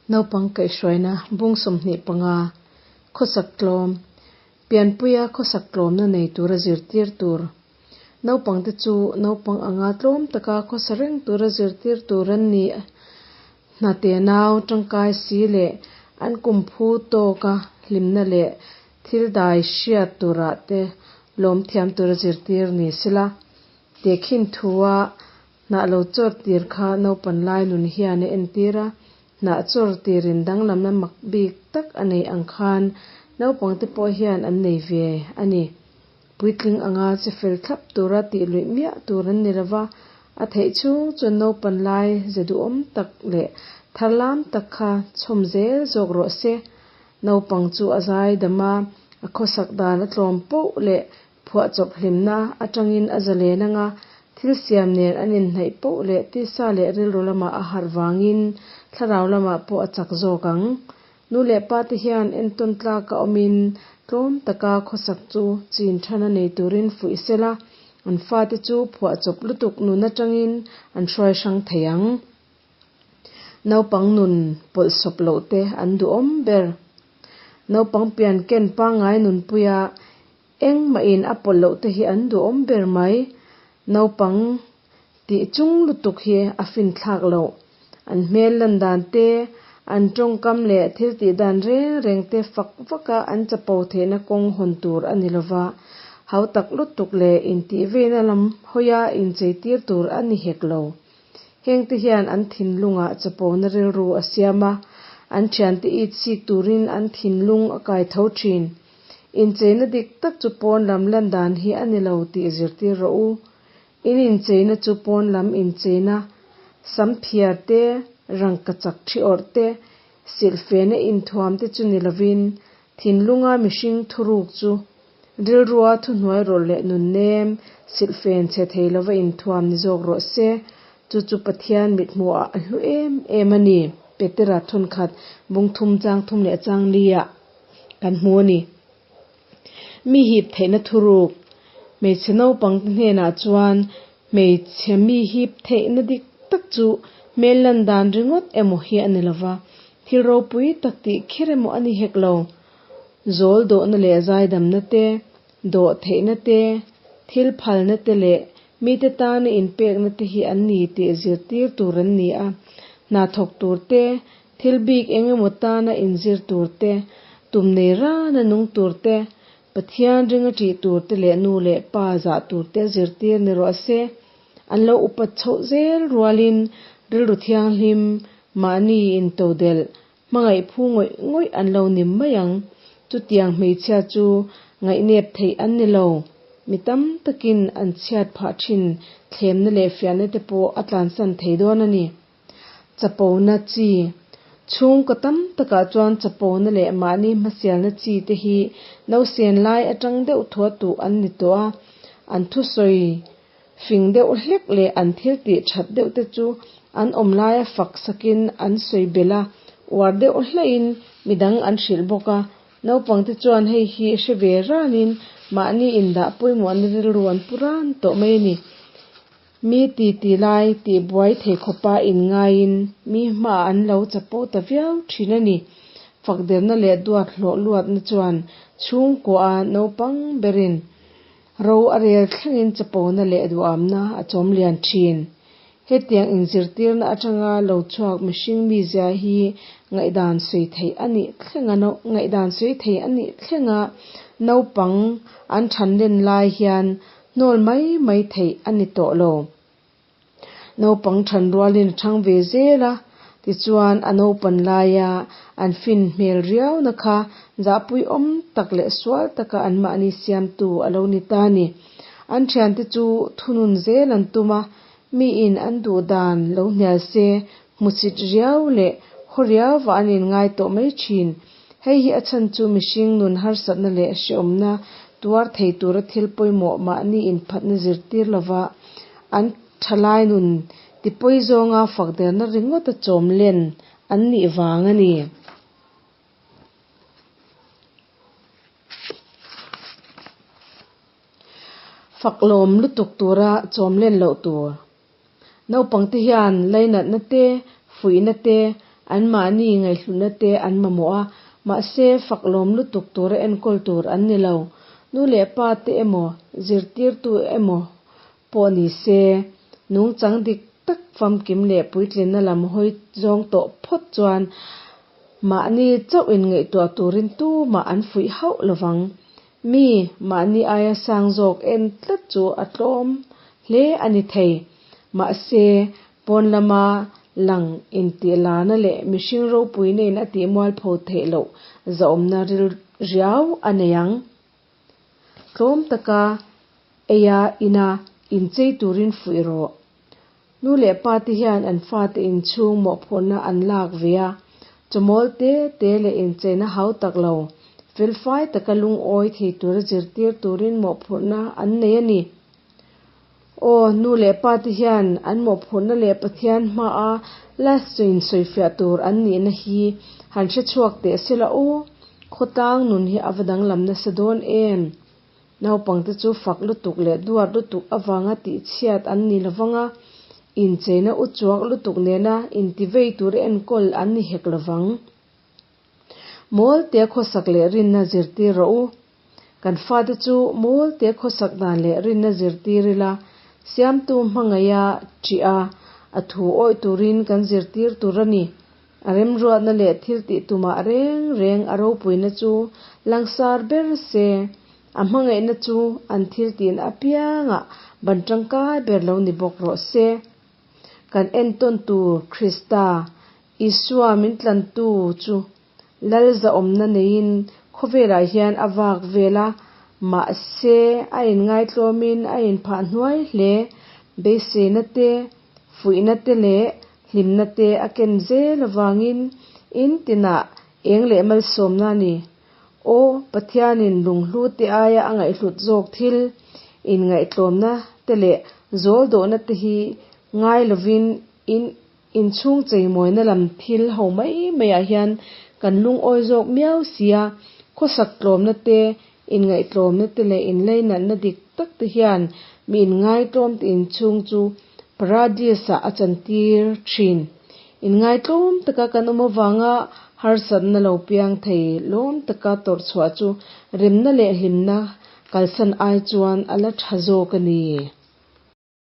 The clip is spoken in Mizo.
Naupang kaihhruaina bung 25, Khawsak tlawm, Pianpuia khawsak tlawmna nei tura zirtir tur. Naupangte chu naupang anga tlawm taka khawsa reng tura zirtir tur an ni. Hna tenau tangkai si leh an kum phu tawka hlimna leh thil dai hriat turah te lawm thiam tura zirtir ni sela. Tehkhin thua hnah lo chawr tir kha naupan lai nun hian a entir a, hnah chawr tirin danglamna mak bik tak a nei ang khan naupangte pawh hian an nei ve a ni. Puitling anga che fel thlap tura tih luih miah tur an ni lova, a theih chhung chuan naupan lai ze duhawm tak leh tharlam tak kha chhawm zel zawk rawh se. Naupang chu a zai dam a, a khawsak dan a tlawm poh leh Phuahchawp hlimna atangin a zalen anga thil siam nen an inhnaih poh leh tisa leh rilru lamah a harh vangin thlarau lamah pawh a chak zawk ang. Nu leh pa te hian entawn tlaka awmin tlawm taka khawsak chu chin thana nei turin fuih sela, an fate chu phuahchawp lutuk nun atangin an hruai hrang thei ang. Naupang nun pawlhsawp loh te an duhawm ber. Naupang pian ken pangngai nunpuia Engmahin a pawlh loh te hi an duhawm ber mai. Naupang tih chung lutuk hi a finthlak loh. An hmel lan dan te, an tawngkam leh thil tih dan reng reng te fak vaka an chapo theihna kawng hawn tur a ni lova, hautak lutuk leh intih veina lam hawia inchei tir tur a ni hek lo. Hengte hian an thinlungah chapona rilru a siam a, an thiante it sik turin an thinlung a kai tho thin. Incheina dik tak chu pawn lam lan dan hi a ni lo tih zirtir rawh u. In incheina chu pawn lam incheina, sam phiar te, rangkachak thi awrh te, silhfena inthuam te chu ni lovin, thinlunga mihring thuruk chu rilrua thuhnuai rawlh leh nunnem, silhfen chhe thei lova inthuam ni zawk rawh se. Chu chu Pathian mithmuhah a hlu em em a ni, Petera thawnkhat bung thum chang thum leh chang liah. kan hmu a ni. Mi hip theihna thuruk, hmeichhe naupangte hnenah chuan hmeichhe mi hip theihna dik tak chu hmel lan dan ringawt emaw hi a ni lova, thil ropui tak tih kher emaw a ni hek lo. Zawl dawhna leh zaidamna te, dawh theihna te, thil phalna te leh mite tana inpekna te hi an ni tih zirtir tur an ni a, hna thawk tur te, Thil bik eng emaw tana inzir tur te, tum nei rana nung tur te, Pathian ringa ṭih tur te leh nu leh pa zah tur te zirtir ni rawh se. An lo upat chhoh zel rualin rilru thianghlim, mahni intodelh, hmangaih phu ngawih ngawih an lo nim mai ang. Chutiang hmeichhia chu ngaihnep theih an ni lo. Mi tam takin an chhiat phah ṭhin thlemna leh fiahna te pawh a tlansan thei dawn a ni. Chapona chi. Chhungkaw tam takah chuan chapona leh mahni hmasialna chi te hi nausen lai atang deuh thua tuh an ni tawh a, an thusawi fing deuh hlek leh an thil tih that deuh te chu an awm laia fak sakin an sawi belh a, uar deuh hlaihin midang an hrilh bawk a. Naupangte chuan hei hi hre ve ranin mahni indah pawimawhna rilru an pu ran tawh mai a ni. Mi ti ti lai tih buai thei khawpa inngaiin mi hmaah an lo chapo ta viau thin a ni. Fakderna leh duat hlawh luatna chuan chhungkua naupang berin ro a rel thlengin chapona leh duhamna a chawm lian thin. Hetiang inzirtirna atanga lo chhuak mihring mizia hi ngaihdan sawi theih a nih thlenga ngaihdan sawi thei a nih thlenga naupang an thanlen lai hian Hnawl mai mai theih a ni tawh lo. Naupang than rualin a thang ve zel a, tichuan a naupan laia an fin hmel riauna kha zahpuiawm tak leh sual taka anmahni siamtu a lo ni ta ni. An thiante chu thunun zel an tum a, miin an duh dan lo hnial se hmusit riau leh haw riauvah an inngai tawh mai thin. Hei hi a chhan chu mihring nun harsatna leh hreawmna tuar thei tura thil pawimawh mahni inphatna zirtir lova an thalai nun tipawi zawnga fakderna ringawta chawm len an nih vang a ni. Faklawm lutuk tura chawm len loh tur. Naupangte hian lainatna te, fuihna te, Anmahni ngaihhlutna te an mamawh a, mahse fak lawm lutuk tura enkawl tur an ni lo. Nu leh pa te emaw, zirtirtu emaw pawh ni se, nungchang dik tak famkim leh puitlinna lam hawi zawng tawh phawt chuan mahni chauh inngaihtuah turin tumah an fuih hauh lovang. Mi mahni aia sang zawk en tlat chu a tlawm hle a ni thei. Mahse, pawn lama lang intihlarna leh mihring ropuina in a tih mualpho theih loh zahawmna ril riau a nei ang. Tlawm taka eia ina inchei turin fuih rawh. Nu leh pa te hian an fate inchhung mawhphurhna an lak ve a, chawmawl te te leh incheina hau tak lo, felfai taka lungawi thei tura zirtir turin mawhphurhna an nei a ni. Aw, nu leh pa te hian an mawhphurhna leh Pathian hmaa la insawifiah tur an nihna hi han hrechhuak teh sela aw, khawtlang nun hi a va danglam nasa dawn em? Naupangte chu fak lutuk leh duat lutuk avanga tihchhiat an ni lovang a, incheina uchuak lutuk nena intivei tura enkawl an ni hek lovang. Mawlte khawsak leh rinna zirtir rawh u. Kan fate chu mawlte khawsak dan leh rinna zirtir ila, Siamtu hmangaih a ṭih a, a thu awih turin kan zirtir tur a ni. A remruatna leh thil tih tumah reng reng a ropuina chu langsar ber se, a hmangaihna chu an thil tihna apiangah ban tangkai ber lo ni bawk rawh se. Kan entawn tur Krista, Isua min tlantu chu Lal zahawmna neiin khawvelah hian a vak vel a, mahse a inngaitlawmin a inphah hnuai hle. Beiseina te, fuihna te leh hlimna te a ken zel avangin in tinah eng leh malsawmna a ni. Aw, Pathianin lunghlu te aia a ngaihhlut zawk thil, inngaihtlawmna te leh zawldawhna te hi ngai lovin in Inchhung cheimawina lam thil ho mai maiah hian kan lungawi zawk miau si a, khawsak tlawmna te, inngaihtlawmna te leh inlainatna dik tak te hian mi inngaitlawm te inchhung chu Paradis-ah a chantir thin. Inngaitlawm taka kan awm avanga harsatna lo piang thei lawm taka tawrhchhuah chu remna leh hlimna kalsan ai chuan a la tha zawk a ni.